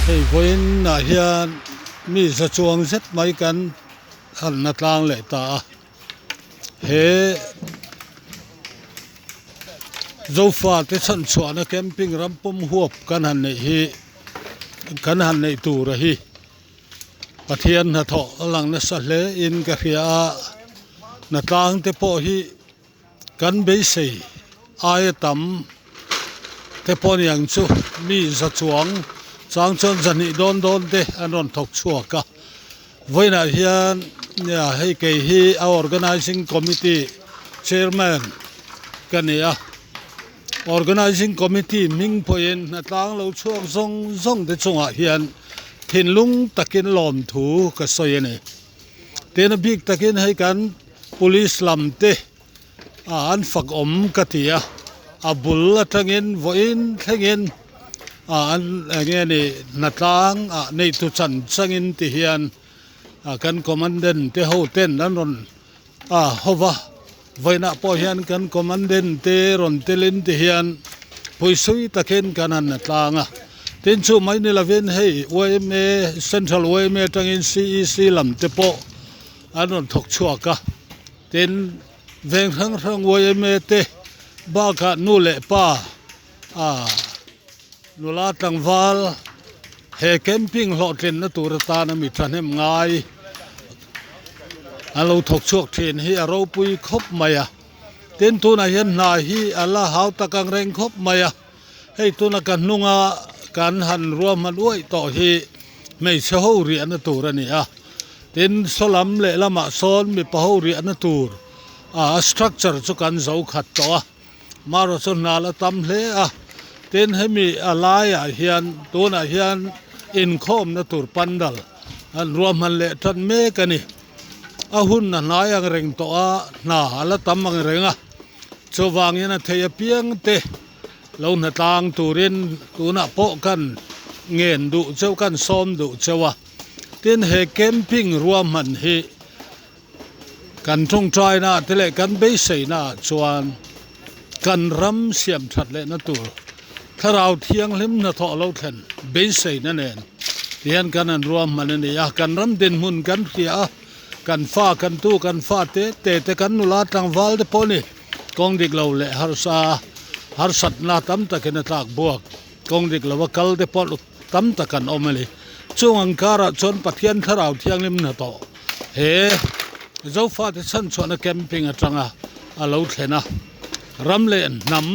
Hei vawiin ah hian mi za chuang zet mai kan halna tlang leh ta a he zofa te chhan chhuahna camping ram pum huap kan han neih hi kan han neih tur a hi Pathian hnathawh a lang nasa hle in ka hria a hnatlang te pawh hi. Kan beisei aia tam te pawh niang chu mi za chuang chang chuan zahnih dawn dawn te an rawn thawk chhuak a vawiinah hian nia hei kei hi a organising committee chairman ka ni a organising committee hming pawhin hnatlang lo chhuak zawng zawng te chungah hian thinlung takin lawmthu ka sawi a ni. Tin a bik takin hei kan police lam te ah an fak awm ka ti a a bul atangin vawiin thlengin ah an eng nge ni hnatlang ah neitu chan changin ti hian ah kan commandant te ho ten an rawn ah ho va vawiinah pawh hian kan commandant te rawn telin ti hian pawisa takin kan han hnatlang a. Tin chu mai ni lovin hei yma Central yma atangin CEC lam te pawh an rawn thawk chhuak a, tin veng hrang hrang yma te bakah nu leh pa ah nula tlangval he camping hlawhtlinna tur atana mi thahnem ngai an lo thawk chhuak thin hi a ropui khawp mai a, tin tunah hian hna hi a la hau tak ang reng khawp mai a. Hei tuna ka hnunga kan han ruahman uaih tawh hi hmeichhe ho riahna tur a ni a, tin saw lam lehlamah sawn mipa ho riahna tur a structure chu kan zo khat tawh a, marawh chu hnal a tam hle a, tin hemi a laiah hian tunah hian inkhawmna tur pandal an ruahman leh tan mek a ni, a hun a hnai ang reng tawh a, hna a la tam ang reng a, chuvangin a thei apiang te. Lo hnatlang turin tunah pawh kan ngen duh cheu kan sawm duh cheu a, tin he camping ruahman hi kan tawngtaina te leh kan beiseina ah chuan kan ram siam that lehna tur thlarau thianghlim hnathawh lo thlen beiseina nen tihian kan han ruahman a ni a, kan ram dinhmun kan hria a, kan fa kan tu kan fa te te te kan nula tlangval te pawh a ni. Kawng dik lo leh harsa harsatna tam takin a tlak buak. Kawng dik lova kal te pawh tam tak an awm a ni. Chung ang karah chuan Pathian Thlarau Thianghlim hnathawh he Zofate chhanchhuahna camping atanga a lo thlen a. Ram leh hnam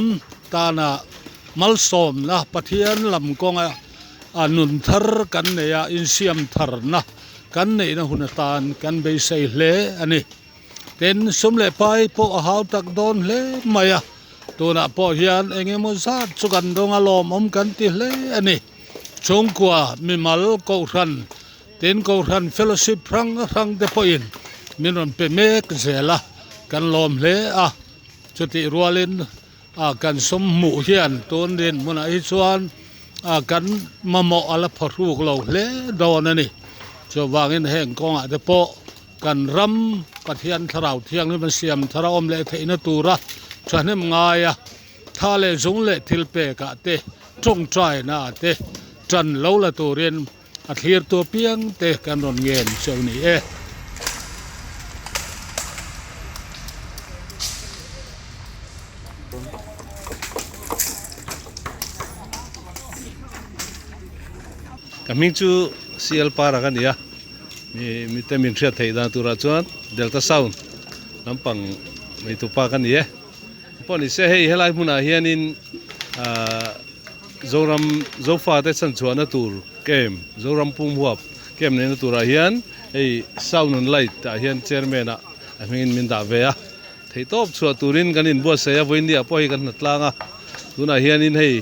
tana malsawmna Pathian lam kawnga a nun thar kan nei a, insiam tharna kan neihna hun atan kan beisei hle a ni. Tin, sum leh pai pawh a hau tak dawn hle mai a, tunah pawh hian eng emaw zat chu kan dawng a lawmawm kan ti hle a ni. Chhungkua, mimal, kohhran, tin kohhran fellowship hrang hrang te pawhin min rawn pe mek zel a, kan lawm hle a. Chutih rualin a kan sum hmuh hian tun dinhmunah hi chuan a kan mamawh a la phawrhuk lo hle dawn a ni. Chuvangin heng kawngah te pawh kan ram Pathian Thlarau Thianghlim a siam thar a awm leh theihna tura thahnem ngaia tha leh zung leh thil pekah te tawngtaina ah te tan lo la turin a thlir tu apiang te kan rawn ngen cheu ni e. Ka hming chu CL Para ka ni a. Mi mite min hriat theih dan turah chuan Delta Sound lampang neitu pa ka ni e. Pawh ni se hei helai hmunah hianin ahh Zoram Zofa te chhanchhuahna tur camp Zoram Pumhuap camp neihna turah hian hei Sound and Light ah hian chairman ah a hmingin min dah ve a. Theihtawp chhuah turin kan inbuatsaih a vawiin ah pawh hei kan hnatlang a tunah hianin hei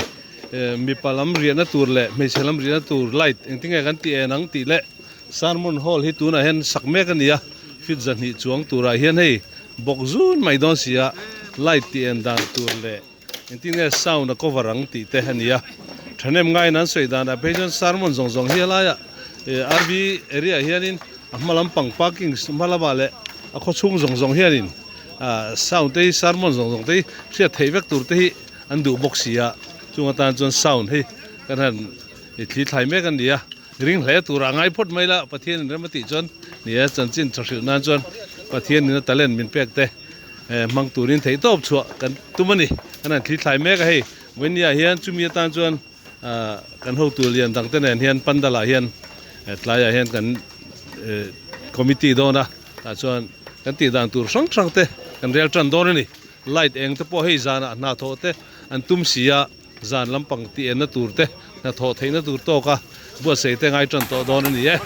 Mipa lam riahna tur leh hmeichhe lam riahna tur light engtin nge kan tih en ang tih leh sermon hall hi tunah hian sak mek a ni a feet zahnih chuang turah hian hei bawk zun mai dawn si a light tih en dan tur leh engtin nge sound a cover ang tih te a ni a thahnem ngaiin an sawi danah phei chuan sermon zawng zawng hi helaiah RV area ah hianin a hma lampang parking hma lamah leh a khawchhung zawng zawng hianin sound te hi sermon zawng zawng te hi hriat theih vek tur te hi. An duh bawk si a, chung atan chuan sound hi kan han I thli thlai mek a ni a, ring hle tur a ngai phawt mai la, Pathian in rem a tih chuan ni e, chanchin tha hrilh nan chuan Pathian in a talent min pek te hmang turin theih tawp chhuah kan tum a ni. Kan han thli thlai mek a hei, vawinia hian chumi atan chuan kan hotu lian dang te nen hian pandal ah hian tlaiah hian kan committee dawn a, tah chuan kan tih dan tur hrang hrang te kan rel tan dawn a ni. Light eng te pawh hei zanah hnathawh te an tum si a. Zan lampang tih enna tur te, hnathawh theihna tur tawka buatsaih te ngai tan tawh dawn a ni e.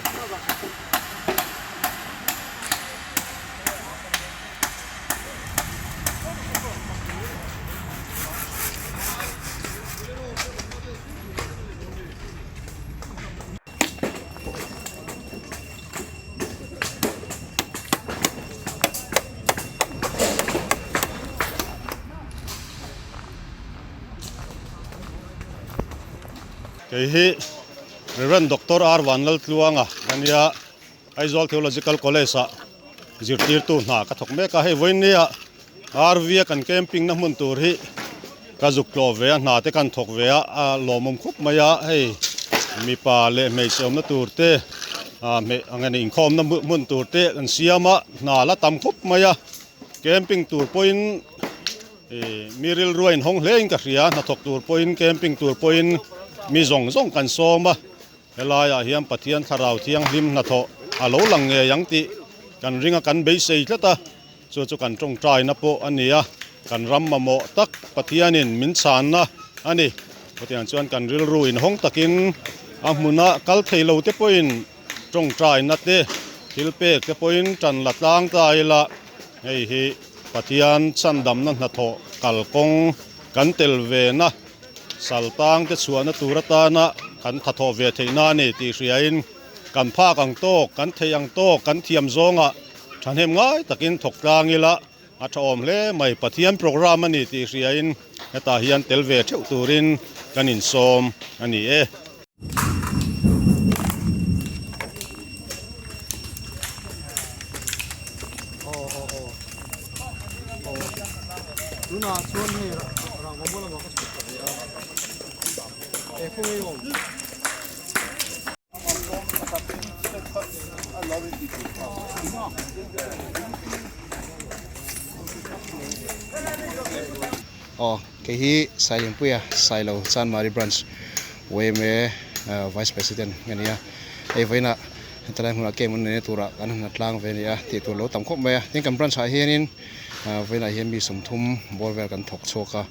Kei hi Rev Doctor R Vanlaltluanga ka nia, Aizawl Theological College ah zirtirtu hna ka thawk mek a, hei vawinia RV a kan camping na hmun tur hi ka zuk tlawh ve a, hna te kan thawk ve a, a lawmawm khawp mai a, hei mipa leh hmeichhe awmna tur te ah hmei ang eng inkhawmna hmun tur te an siam a, hna la tam khawp mai a, camping tur pawhin. Ih mi rilru a inhawng hle in ka hria, hnathawk tur pawhin camping tur pawhin mi zawng zawng kan sawm a, helaiah hian Pathian thlarau thianghlim hnathawh a lo lang ngei ang tih kan ring a, kan beisei tlat a, chu chu kan tawngtaina pawh a ni a, kan ram mamawh tak Pathianin min chhanna a ni. Chutiang chuan kan rilru inhawng takin a hmuna kal thei lo te pawhin tawngtaina te thil pek te pawhin tan la tlang ta ila hei hi Pathian chhandamna hnathawh kalkawng kan tel ve na saltang te chhuahna tur atana kan thathawh ve theihna a ni tih hriain kan phak ang tawk kan theih ang tawk kan thiam zawngah thahnem ngai takin thawk tlang ila a tha awm hle mai Pathian program a ni tih hriain hetah hian tel ve theuh turin kan insawm a ni e. Aw kei hi Sailianpuia Sailo Chanmari Branch YMA Vice President ka ni a, hei vawiinah hetilai hmunah camp an neihna turah kan han tlang ve a ni a tih tur lo tam khawp mai a, tin kan branch ah hianin vawiinah hian mi 30 bawr vel kan thawk chhuak a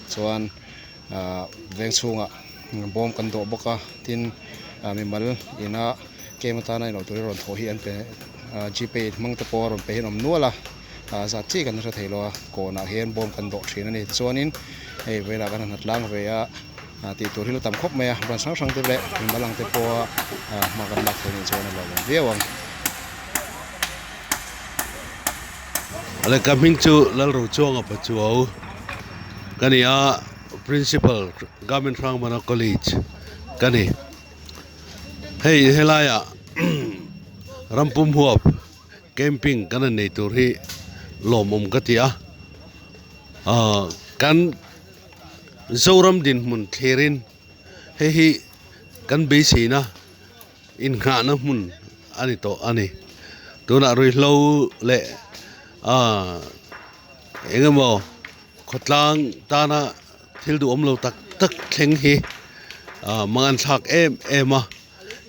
chuan veng chhungah bawm kan dawh bawk a tin mimal ina camp atana inawh turin rawn thawh hi an pe gpay hmang te pawh a rawn pe hi an awm nual a. Zat chiah kan hre thei lo a, kawnah hian bawm kan dawh thin a ni. Tichuanin hei velah kan han hnat lang ve a, tih tur hi la tam khawp mai a, branch hrang hrang te leh mimal ang te pawha hma kan lak thei anih chuan a lawmawm viau ang. Awle ka hming chu Lalrochuanga Pachuau ka ni a, Principal Government Hrangmana College ka ni. Hei helaiah rampum huap. Camping kan han nei tur hi lawmawm ka ti a, ahh kan Zoram dinhmun thlirin hei hi kan beiseina innghahna hmun a ni tawh a ni. Tunah ruihhlo leh ahh eng emaw khawtlang tana thil duhawm lo tak tak thleng hi ahh mangan thlak em em a,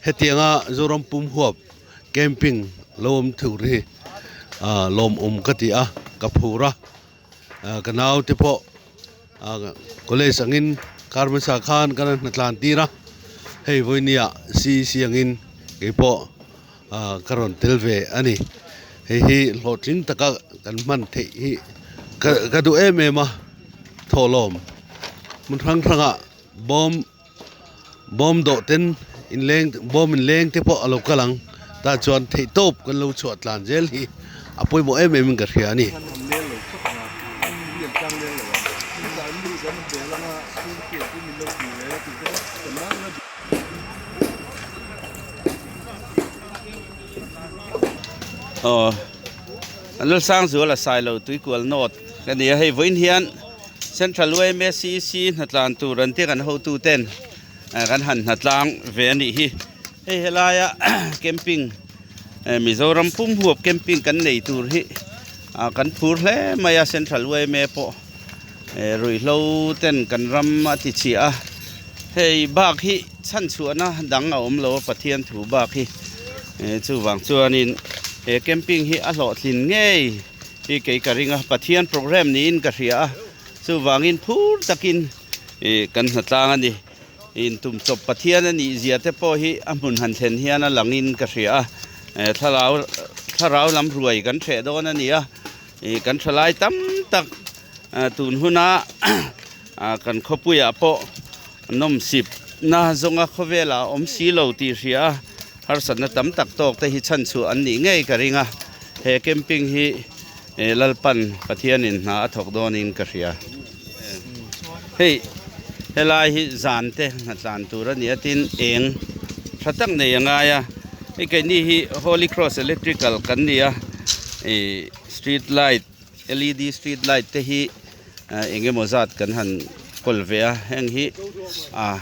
hetianga Zoram pum huap. Camping lo awm thur hi ah lawmawm ka ti a ka phur a ah ka naute pawh ah college angin kar hmasa khan ka la hnatlan tir a hei vawinia CEC angin keipawh ah ka rawn tel ve a ni hei hi hlawhtling taka kan hman theih hi ka ka duh em em a thawhlawm hmun hrang hrangah bawm. Bawm dawh ten inleng bawm inleng te pawh a lo kal ang tah chuan theih tawp kan lo chhuah tlan zel hi a pawimawh em em in ka hria a ni. Aw an Lalsangzuala Sailo Tuikual North ka ni a hei vawiin hian Central YMACC hnatlan tur an tia kan hotu ten. Kan han hnatlang ve a nih hi. Hei helaia camping Mizoram pum huap camping kan nei tur hi kan phur hle mai a Central yma pawh ruihhlo ten kan ram a ti chhiah a. Hei bak hi chhanchhuahna dang a awm lo a Pathian thu bak hi chuvang chuanin he camping hi a hlawhtlin ngei hi kei ka ring a Pathian programme niin ka hria a chuvangin phur takin Ih kan hnatlang a ni. Intum chawp Pathian a nih zia te pawh hi a hmun han thlen hian a langin ka hria a. Eh thlarau thlarau lam ruai kan hreh dawn a ni a. Ih kan thalai tam tak tun huna kan khawpuiah pawh nawmsip na zawnga khawvelah a awm si lo tih hria a. Harsatna tam tak tawk te hi chhanchhuah an nih ngei ka ring a. He camping hi Lalpan Pathianin hna a thawk dawnin ka hria. Hei helai hi zan te hnatlan tur a ni a tin eng tha tak nei a ngai a hei keini hi Holy Cross Electrical kan ni a ih street light L E D street light te hi eng emaw zat kan han kawl ve a heng hi ah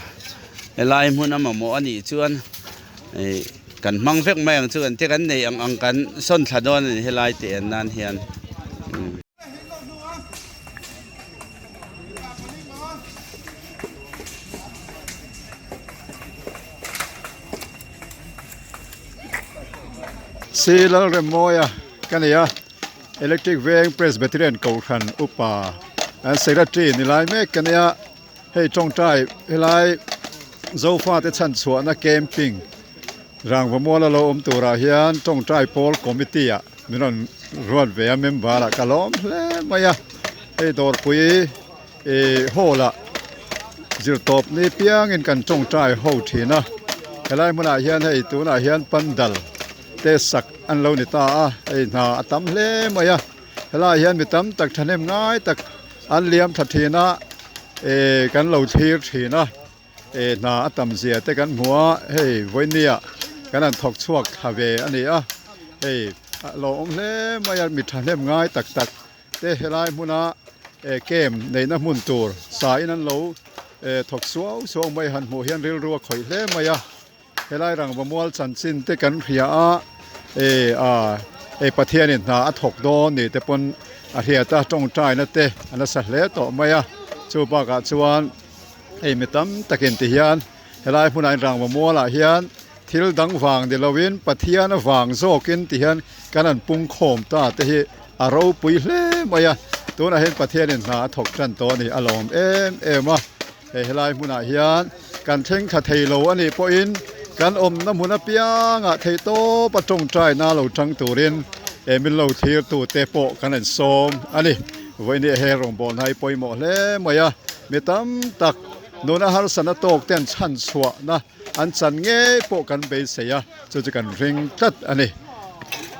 helai hmun a mamawh a nih chuan ih kan hmang vek mai ang chu kan te kan nei ang ang kan sawn thla dawn a ni helai te en nan hian. Si Lalremmawia ka ni a, Electric Veng Presbyterian Kohhran upa an Secretary ni lai mek ka nia, hei tawngtai helai Zofate chhanchhuahna camping Rangva muala lo awm turah hian tawngtai pawl committee ah min rawn ruat ve a member ah ka lawm hle mai a hei dawrpui ih hall ah zirtawp ni piangin kan tawngtai ho thin a helai hmunah hian hei tunah hian pandal te sak an lo ni ta a hei hna a tam hle mai a helaiah hian mi tam tak thahnem ngai tak an liam tha thin a ih kan lo thlir thin a. Eh hna a tam zia te kan hmu a, hei vawinia kan han thawk chhuak thla ve a ni a, hei a lawmawm hle mai a, mi thahnem ngai tak tak te helai hmuna eh camp neihna hmun tur sa in an lo eh thawk suau suau mai han hmuh hian rilru a khawih hle mai a. Helai rangva mual chanchin te kan hria a, eh ah hei Pathianin hna a thawk dawn ni te pawn a hriat a, tawngtaina te a nasa hle tawh mai a, chu bakah chuan hei mi tam takin ti hian helai hmunah hian rangva mualah hian thil dang vang ni loin Pathian avang zawkin ti hian kan han pungkhawm ta te hi a ropui hle mai a, tunah hian Pathianin hna a thawk tan tawh a ni a lawm em em a. Hei helai hmunah hian kan thleng thla thei lo a nih pawhin kan awmna hmun apiangah theih tawp a tawngtaina lo chang turin eh min lo thlir tute pawh kan rawn sawm a ni. Vawiin he rawngbawlna hi pawimawh hle mai a, mi tam tak nuna harsatna tawk te an chhanchhuahna an chan ngei pawh kan beisei a, chu chu kan ring tlat a ni.